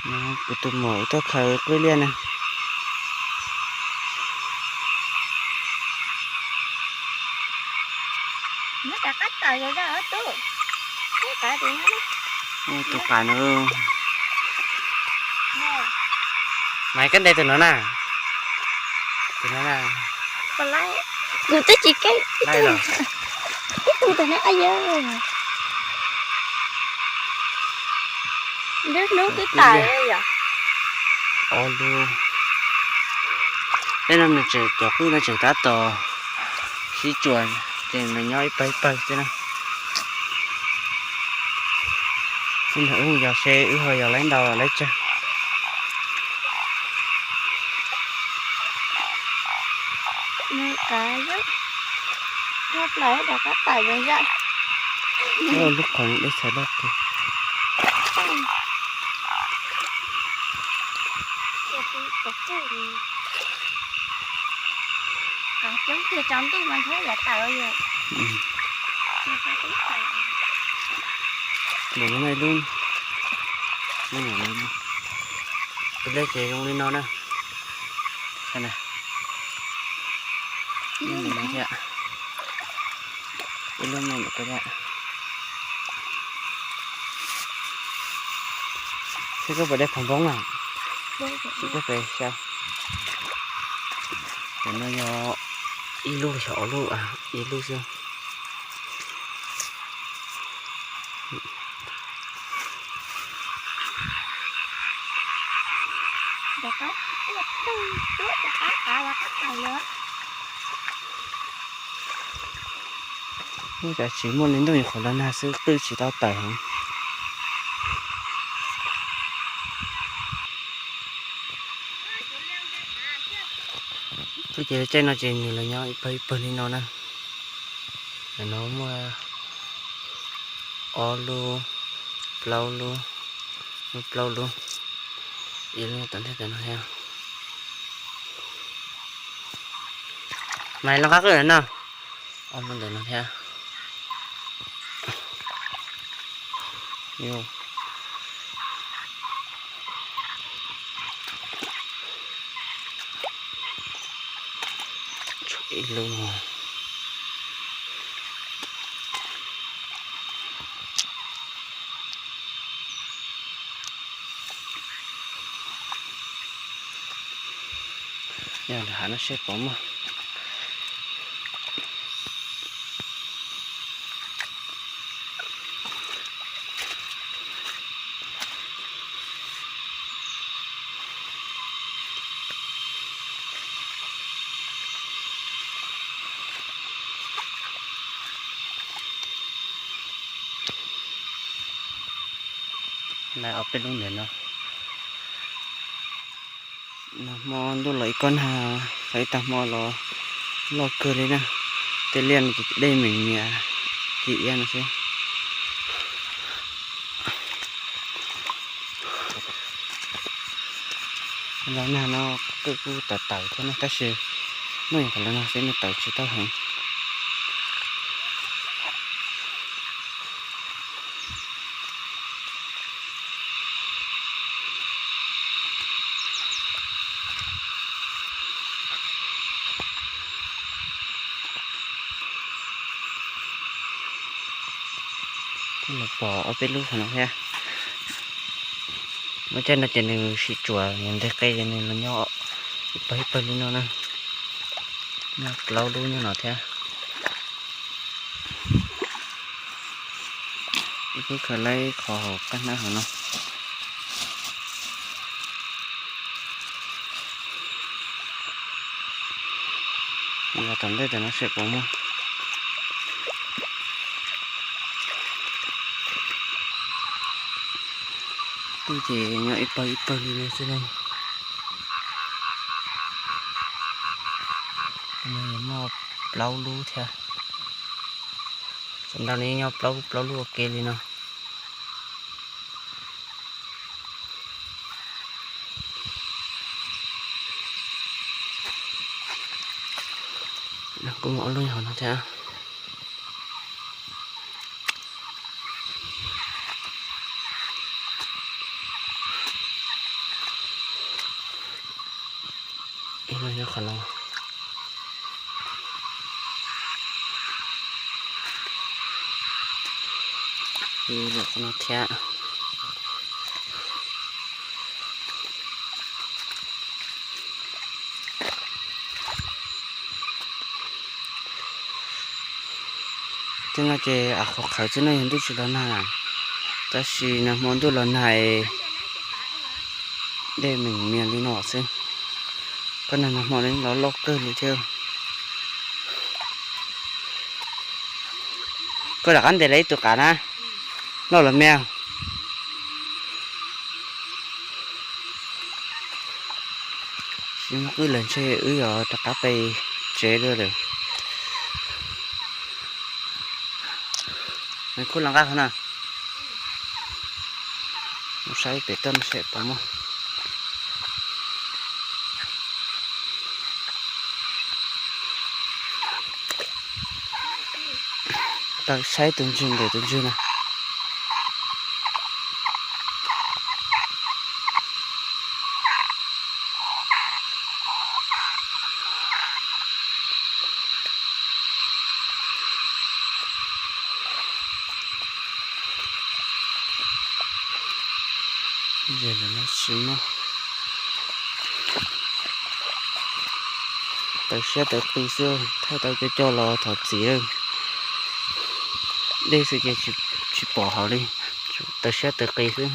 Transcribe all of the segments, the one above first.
Kuv tus muam tuaj khaws qwj liaj na. Tus qas no. Mas koj ntes tus no na. Tus no na. Kuv twb tsis keeb ib tug, ib tug tus no yog. Lub hnub twb tawm yom. Ob lub. Peb no nws tseem cov qwj no tseem tab tom sib tsuas, ces nws nyob ib pawg ib pawg xwb na. Sib nrog wb mus yos seb wb ho yos laib ntau los laib tsawg. Lub qhov dej txhawv loj kawg. Tus lej ces zoo li no na. Ib lub me ntawm ko thiab. Seb koj puas de phom npoob na. Seb koj puas xyaw. Tam no yog ib lub xyov ob lub, ib lub xwb. Ua cas tsis muaj li ntuj, nyuam qhuav los nag xwb qwj tsis tau tawm heev. Tus ces caij no ces nws los nyob ib pawg ib pawg li no na. Ntawm no muaj ob lub, plaub lub, muaj plaub lub, ib lub tom ntej ntawm no thiab. Mas los qab qwj no, ob lub ntawm no thiab. Tshuav ib lub. Yog lawv hav no seb puas muaj. Lawv ob peb lub ntawm no. No hmo ntuj los ib kob nag, tau ib tag hmo los loj kawg li na. Tej liaj no ces dej meem nias ci iab no xwb. Los nag no qwj kuj tawm tawm thiab na, tab sis ntuj nyuam qhuav los nag xwb, nws tawm tsis tau heev. Kuj los pom ob peb lub qhov no thiab. Lub caij no ces nws sib tsuas, nws nteg qe ces nws los nyob ib pawg ib pawg li no na. Nyob plaub lub nyob no thiab. Kuj khaws laib qhov hauv qab hnab hauv no. Los tom ntej tam no seb puas muaj. Kuj ces nyob ib pawg ib pawg li no xwb na. Muaj plaub lub thiab. Sawv ntawm no nyob plaub plaub lub ua ke li no. Kuj muaj ob lub hauv no thiab. Los, los no thiab. Tej no ces av qhuav qhawv xwb no, yog ntuj tsis los nag, tab sis nag hmo ntuj los nag, dej meem mias li no xwb. Koj nag hmo los loj kawg li thiab. Koj rov qab ntes lawm ib tug qav na, loj los me. Tsis muaj qwj lawm ntshe wb yuav rov qab pem tsev dua lawm. Nws kuj los nqa qhov na. Mus saib pem toj no seb puas muaj. Tau saib tus ntswg ntawm tus ntswg na. Tsis muaj. Taws siab taws qis xwb, thaij tau cov coj los thov txim. Dej xwb ces tsis pom hauv li, taws siab taws qis xwb.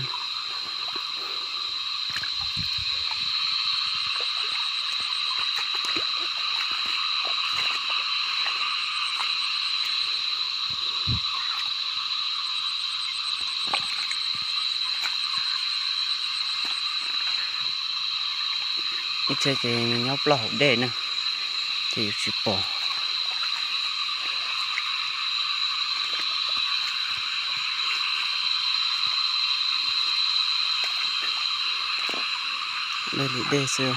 Ib txhia ces nyob ploj hauv dej na, ces yuav tsis pom. Dej li dej xwb.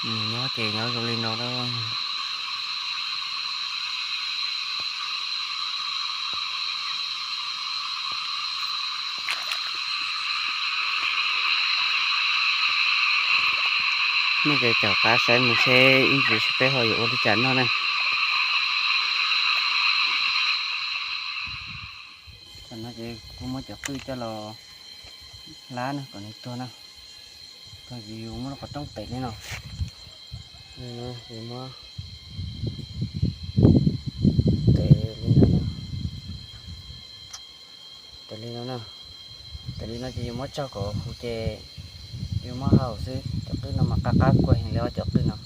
Nyob ces nyob zoo li no na. Nej ces caum qab saib mus seb ib ntsis seb peb ho yuav ua li cas noj na. Tam no ces kuv muab cov qwj coj los hlab na kom nws tuag na. Tuag ces yus muab lub qhov rooj tev li no. Yus muab tev li no, tev li no na. Tev li no ces yus muab tsau kom huv ces yus muab hau xwb. Cov qwj no mas qab qab kua heev li os cov qwj no.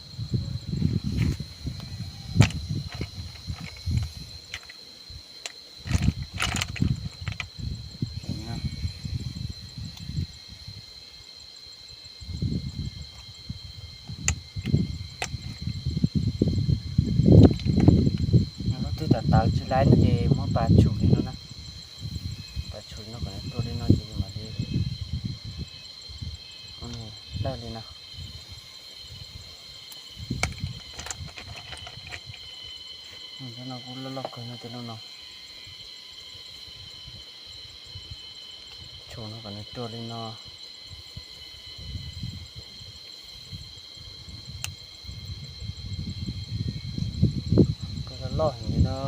Lub twg tawv tawv tsis laib no ces muab pas tshum li no na. Pas tshum li no kom nws tuag li no ces yus mam li dawj li no. Cov no kuj loj loj kawg no, cov no no. Tshum no kom nws tuag li no. Kuj loj loj heev li no.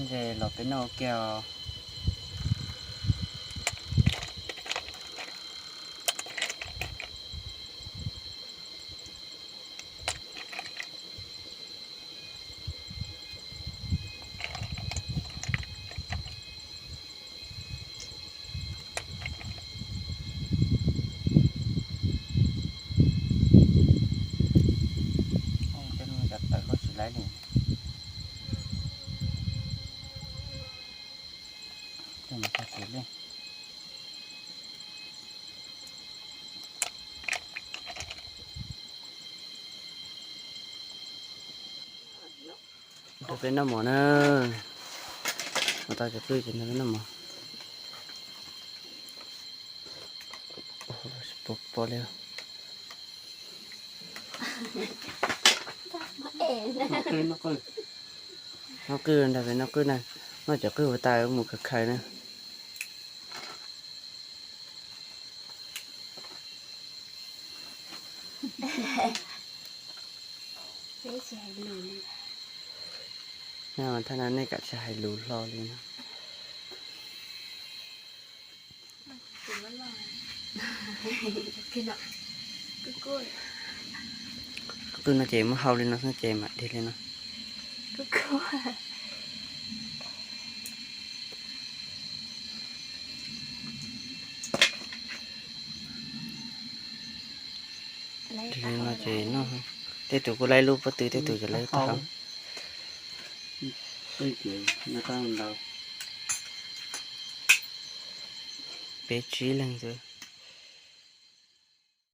Ces los peb noj ua ke os. Cov tawv koj tsis laib li. Coj mus tso kev li. Rau peb noj mov na. Mus tau cov qwj ces nrog peb noj mov. Pom pom li. Noj qwj, nrog peb noj qwj na. Noj cov qwj ua tas mus khaws khaws na. Thaj no nej kam tsis hais lus hlo li no. Qwj no ces muab hau li no xwb ces mam dig li no. Dig li no ces noj. Tej tus kuj laib lub pob tw, tej tus ces laib pob hau. Peb tsib leeg xwb.